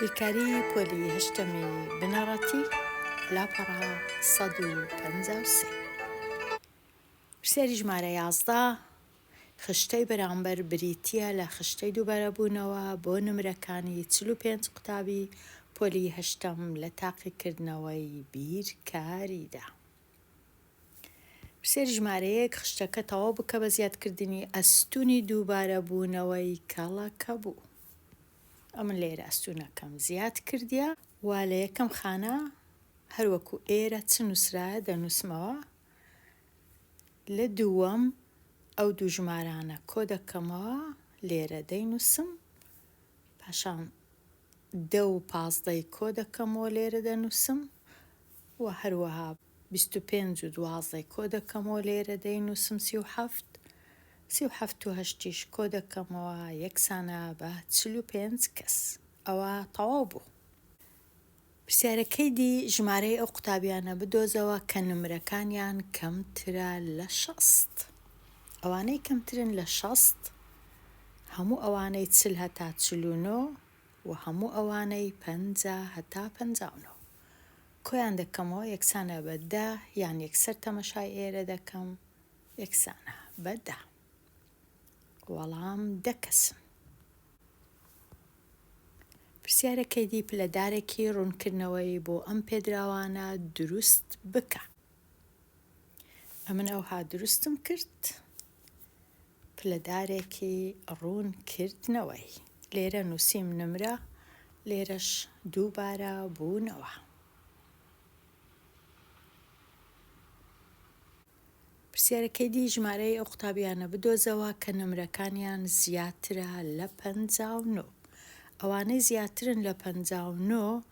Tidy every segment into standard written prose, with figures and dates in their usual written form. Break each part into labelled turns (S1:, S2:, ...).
S1: بیرکاری پۆلی هەشتەمی بنەڕەتی، لاپەڕە 153. پرسیاری ژمارە 11، خشتەی بەرامبەر بریتییە لە خشتەی دووبارەبوونەوە بۆ نمرەکانی 45 قوتابی پۆلی هەشتەم لە تاقیکردنەوەی بیرکاریدا. پرسیاری ژمارە یەک، خشتەکە تەواو بکە بە زیادکردنی ئەستوونی دووبارەبوونەوەی کەڵەکەبوو. ئەمن لێرە ئەستوونەکەم زیاد کردیە و لە یەکەم خانە هەر وەکو ئێرە چ نووسرایە دەنووسمەوە. لە دووەم ئەو دوو ژمارانە کۆ دەکەمەوە لێرە دەینووسم. پاشان دە و پازدەی کۆ دەکەمەوە لێرە دەنووسم و هەروەها 25 و دوازدەی کۆ دەکەمەوە لێرە دەینووسم 37، 37 و هەشتیش کۆ دەکەمەوە یەکسانە بە 45 کەس. ئەوە تەواو بوو. پرسیارەکەی دی ژمارەی ئەو قوتابیانە بدۆزەوە کە نمرەکانیان کەمترە لە 60. ئەوانەی کەمترن لە 60 هەموو ئەوانەی 40 هەتا 49 و هەموو ئەوانەی 50 هەتا 59 کۆیان دەکەمەوە یەکسانە بە دە یان یەکسەر تەمەشای ئێرە دەکەم یەکسانە بە دە. وەڵام دە کەسن. پرسیارەکەی دی پلەدارێکی ڕوونکردنەوەی بۆ ئەم پێدراوانە دروست بکە. ئەمن ئەوها دروستم کرد پلەدارێکی ڕوونکردنەوەی. لێرە نووسیم نمرە لێرەش دووبارە بوونەوە. پرسیارەکەی دی ژمارەی ئەو قوتابیانە بدۆزەوە کە نمرەکانیان زیاترە لە 59. ئەوانەی زیاترن لە 59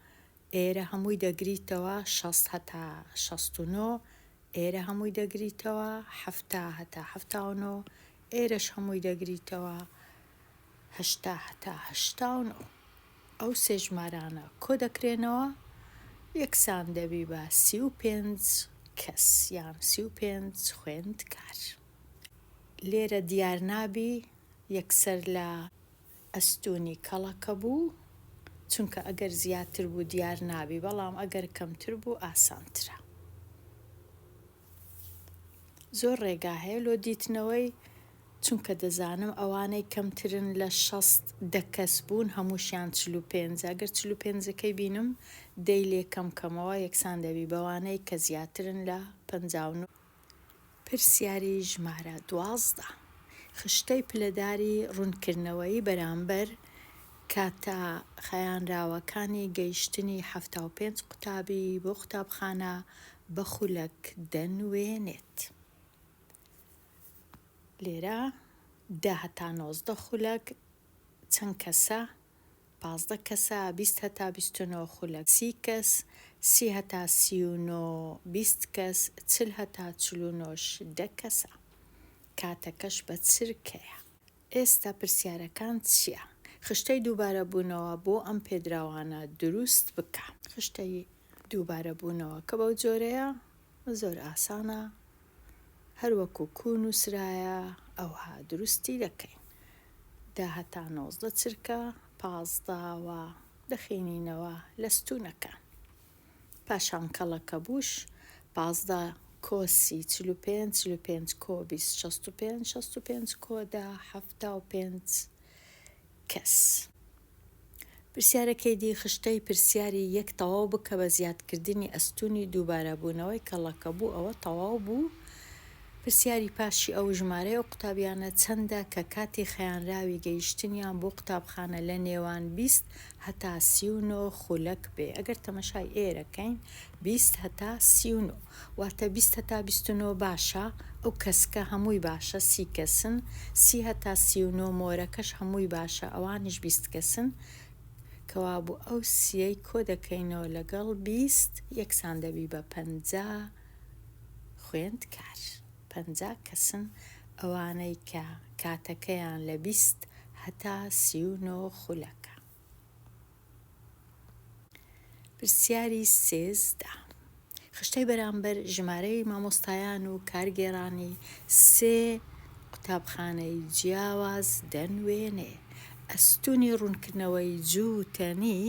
S1: ئێرە هەمووی دەگریتەوە 60 هەتا 69، ئێرە هەمووی دەگریتەوە 70 هەتا 79، ئێرەش هەمووی دەگریتەوە 80 هەتا 89. ئەو سێ ژمارانە کۆ دەکرێنەوە یەکسان دەبی بە 35 کەس یان 35 خوێندکار. لێرە دیار نابی یەکسەر لە ئەستوونی کەڵەکە بوو، چونکە ئەگەر زیاتر بوو دیار نابی، بەڵام ئەگەر کەمتر بوو ئاسانترە. زۆر ڕێگا هەیە لۆ دیتنەوەی، چونکە دەزانم ئەوانەی کەمترن لە 60 دە کەس بوون هەمووشیان 45، ئەگەر 45ەکەی بینم دەی لێ کەم کەمەوە یەکسان دەبی بەوانەی کە زیاترن لە 59. پرسیاری ژمارە 12، خشتەی پلەداری ڕوونکردنەوەیی بەرامبەر کاتە خەیانراوەکانی گەیشتنی 75 قوتابی بۆ قوتابخانە بە خولەک دەنوێنێت. لێرە دە هەتا 19 خولەک چەند کەسە؟ 15 کەسە. 20 هەتا 29 خولەک 30 کەس، 30 هەتا 39 20 کەس، 40 هەتا 49ش دە کەسە. کاتەکەش بە چرکەیە. ئێستا پرسیارەکان چییە؟ خشتەی دووبارەبوونەوە بۆ ئەم پێدراوانە دروست بکە. خشتەی دووبارەبوونەوە کە بەو جۆرەیە زۆر ئاسانە، هەر وەکو کوو نووسرایە ئەوها دروستی دەکەین. دە هەتا 19 چرکە 15 و دەخینینەوە لە ستوونەکان. پاشان کەڵەکەبووش 15 کۆ سی 45، 45 کۆ 20 65، 65 کۆ دە 75 کەس. پرسیارەکەی دی خشتەی پرسیاری یەک تەواو بکە بە زیادکردنی ئەستوونی دووبارەبوونەوەی کەڵەکەبوو ئەوە تەواو بوو پرسیاری پاشی ئەو ژمارەی ئەو قوتابیانە چەندە کە کاتی خەیانراوی گەیشتنیان بۆ قوتابخانە لە نێوان 20 هەتا 39 خولەک بێ ئەگەر تەمەشای ئێرە کەین 20 هەتا 39 واتە 20 هەتا 29 باشە ئەو کەسکە هەمووی باشە سی کەسن، سی هەتا 39 مۆرەکەش هەمووی باشە ئەوانیش 20 کەسن، کەوابوو ئەو سیەی کۆ دەکەینەوە لەگەڵ 20 یەکسان دەبی بە 50 خوێندکار. 50 کەسن ئەوانەی کە کاتەکەیان لە 20 هەتا 39 خولەکە. پرسیاری 13، خشتەی بەرامبەر ژمارەی مامۆستایان و کارگێڕانی سێ قوتابخانەی جیاواز دەنوێنێ. ئەستوونی ڕوونکردنەوەی جووتەنی.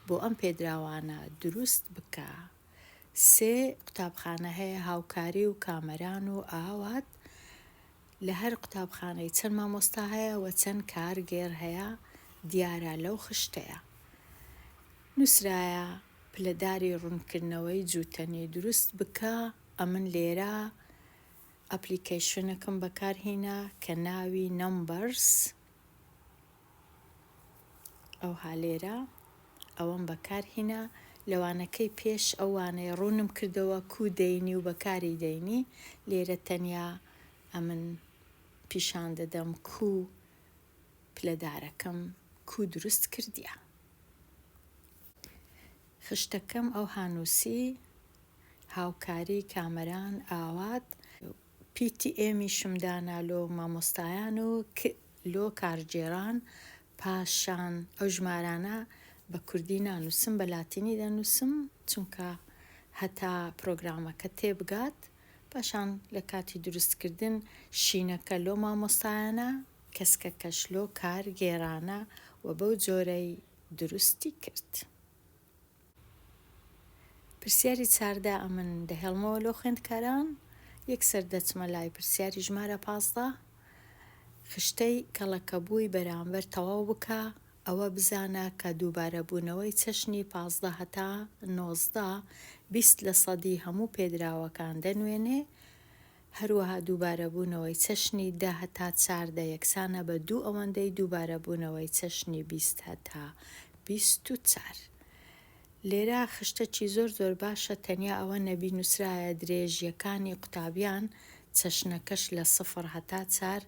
S1: بۆ ئەم پێدراوانە دروست بکە. سێ قوتابخانە هەیە هاوکاری و کامەران و ئاوات لە هەر قوتابخانەی چەند مامۆستا هەیە و چەند کارگێڕ هەیە دیارە لەو خشتەیە نوسرایە پلەداری ڕونکردنەوەی جوتەنی دروست بکە ئەمن لێرە ئەپلیکەیشنەکم بەکار هینا کە ناوی Numbers ئەوها لێرە ئەوەم بەکار هینا لە وانەکەی پێش ئەو وانەیە ڕوونم کردەوە کوو دەینی و بەکاری دەینی لێرە تەنیا ئەمن پیشان دەدەم کوو پلەدارەکەم کوو دروست کردیە. خشتەکەم ئەوها نووسی، هاوکاری کامەران ئاوات. پی تی ئێمیشم دانا لۆ مامۆستایان و ک لۆ کارگێڕان، پاشان ئەو ژمارانە بە کوردی نانووسم بە لاتینی دەنووسم چونکە هەتا پرۆگرامەکە تێبگات، پاشان لە کاتی دروستکردن شینەکە لۆ مامۆستایانە کەسکەکەش لۆ کارگێڕانە و بەو جۆرەی دروستی کرد. پرسیاری 14 ئەمن دەهێڵمەوە لۆ خوێندکاران، یەکسەر دەچمە لای پرسیاری ژمارە 15. خشتەی کەڵەکەبووی بەرامبەر تەواو بکە، ئەوە بزانە کە دووبارەبوونەوەی چەشنی 15 هەتا 19 20 لە سەدی هەموو پێدراوەکان دەنوێنێ، هەروەها دووبارەبوونەوەی چەشنی دە هەتا 14 یەکسانە بە دوو ئەوەندەی دووبارەبوونەوەی چەشنی 20 هەتا 24. لێرە خشتەکی زۆر زۆر باشە تەنیا ئەوە نەبی نوسرایە درێژیەکانی قوتابیان چەشنەکەش لە سفڕ هەتا چار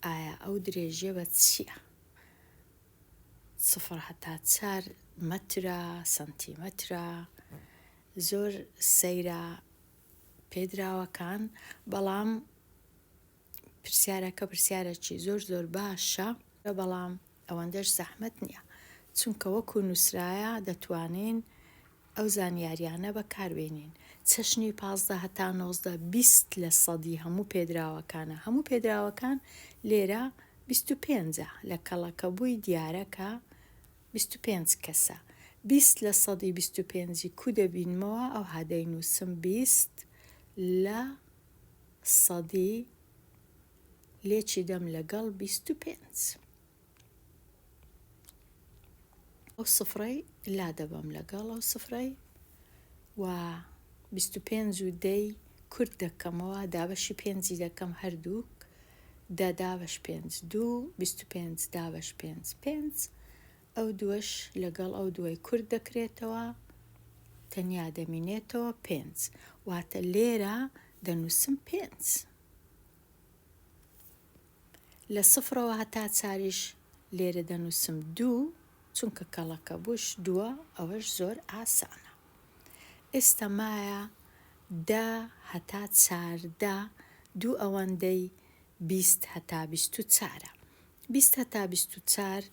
S1: ئایا ئەو درێژیە بە چیە سفڕ هەتا چار مەترە سەنتیمەترە زۆر سەیرە پێدراوەکان بەڵام پرسیارەکە پرسیارەکی زۆر زۆر باشە بەڵام ئەوەندەش زەحمەت نییە چونکە وەکو نووسرایە دەتوانین ئەو زانیاریانە بەکاربێنین چەشنی 15 هەتا 19 20 لە سەدی هەموو پێدراوەکانە هەموو پێدراوەکان لێرە 25 لە کەڵەکەبووی دیارە کە 25 کەسە 20 لە سەدی 25 کو دەبینمەوە ئەوها دەینووسم 20 لە سەدی لێکی دەم لەگەڵ 25. ئەو سفرەی لادەبەم لەگەڵ ئەو سفرەی و 25 و دەی کورت دەکەمەوە دابەشی پێنجی دەکەم هەردووک دە دابەش پێنج دوو 25 دابەش پێنج پێنج ئەو دووەش لەگەڵ ئەو دووەی کورت دەکرێتەوە تەنیا دەمینێتەوە پێنج واتە لێرە دەنووسم پێنج. لە سفرەوە هەتا چاریش لێرە دەنووسم دوو چونکە کەڵەکەبووش دووە ئەوەش زۆر ئاسانە. ئێستا مایە دە هەتا 14 دوو ئەوەندەی 20 هەتا 24ە. 20 هەتا 24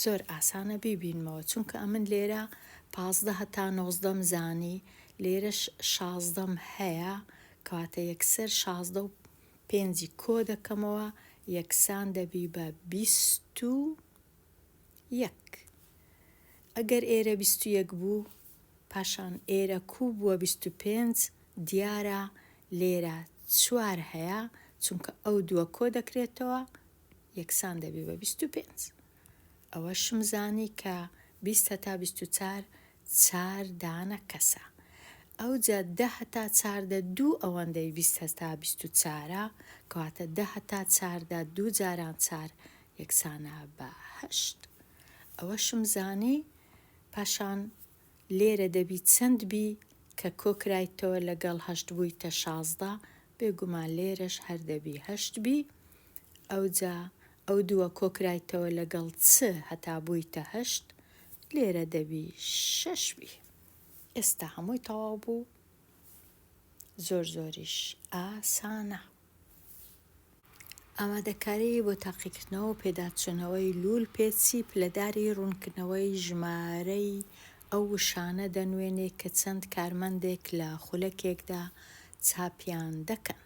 S1: زۆر ئاسانە بیبینمەوە چونکە ئەمن لێرە 15 هەتا 19م زانی لێرەش 16م هەیە کەواتە یەکسەر 16 و پێنجی کۆ دەکەمەوە یەکسان دەبی بە 21. ئەگەر ئێرە 21 بوو پاشان ئێرە کوو بووە 25 دیارە لێرە چوار هەیە چونکە ئەو دووە کۆ دەکرێتەوە یەکسان دەبی بە 25. ئەوەشم زانی کە 20 هەتا 24 چار دانە کەسە. ئەوجا دە هەتا 14 دوو ئەوەندەی 20 هەتا 24ە کەواتە دە هەتا 14 دوو جاران چار یەکسانە بە هەشت. ئەوەشم زانی پاشان لێرە دەبی چەند بی کە کۆکرایتەوە لەگەڵ هەشت بوویتە 16 بێگومان لێرەش هەر دەبی هەشت بی ئەوجا ئەو دووە کۆکرایتەوە لەگەڵ چ هەتا بوویتە هەشت لێرە دەبی شەش بی. ئێستا هەمووی تەواو بوو زۆر زۆریش ئاسانە. ئامادەکاری بۆ تاقیکردنەوە و پێداچوونەوەی لوول پێچی پلەداری ڕوونکردنەوەی ژمارەی ئەو وشانە دەنوێنێ کە چەند کارمەندێک لە خولەکێکدا چاپیان دەکەن.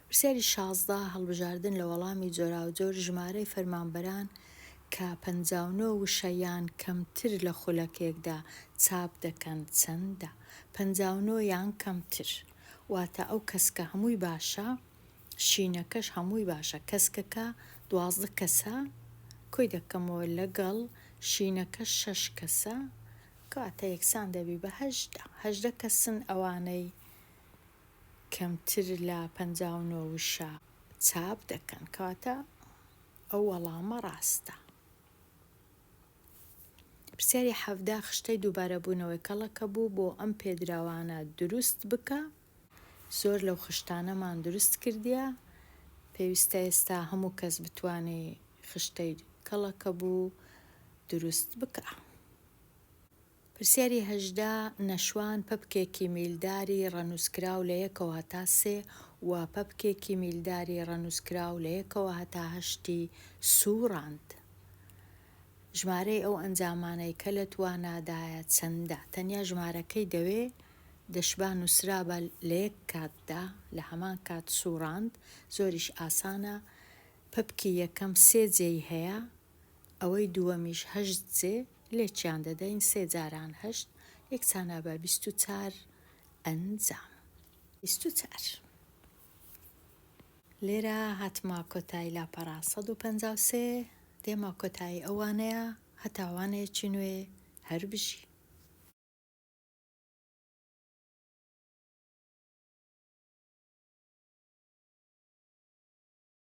S1: پرسیاری 16، هەڵبژاردن لە وەڵامی جۆراوجۆر ژمارەی فەرمانبەران. کە 59 وشە یان کەمتر لە خولەکێکدا چاپ دەکەن چەندە؟ 59 یان کەمتر واتە ئەو کەسکە هەمووی باشە شینەکەش هەمووی باشە کەسکەکە 12 کەسە کۆی دەکەمەوە لەگەڵ شینەکەش شەش کەسە کەواتە یەکسان دەبی بە 18. 18 کەسن ئەوانەی کەمتر لە 59 وشە چاپ دەکەن کەواتە ئەو وەڵامە ڕاستە. پرسیاری 17 خشتەی دووبارەبوونەوەی کەڵەکەبوو بۆ ئەم پێدراوانە دروست بکە. زۆر لەو خشتانەمان دروست کردیە، پێویستە ئێستا هەموو کەس بتوانێ خشتەی کەڵەکەبوو دروست بکا. پرسیاری 18 نەشوان پەپکێکی میلداری ڕەنووسکراو لە یەکەوە هەتا سێ و پەپکێکی میلداری ڕەنووسکراو لە یەکەوە هەتا هەشتی سووڕاند. ژمارەی ئەو ئەنجامانەی کە لە توانادایە چەندە؟ تەنیا ژمارەکەی دەوێ، دەشبا نووسرابا لە یەک کاتدا، لە هەمان کات سووڕاند، زۆریش ئاسانە، پەپکی یەکەم سێ جێی هەیە، ئەوەی دووەمیش هەشت جێ، لێکیان دەدەین، سێ جاران هەشت یەکسانە بە 24 ئەنجام. 24. لێرە هاتمە کۆتایی لاپەڕە 153، دێمە کۆتایی ئەو وانەیە، هەتا وانەیەکی نوێ، هەر بژی.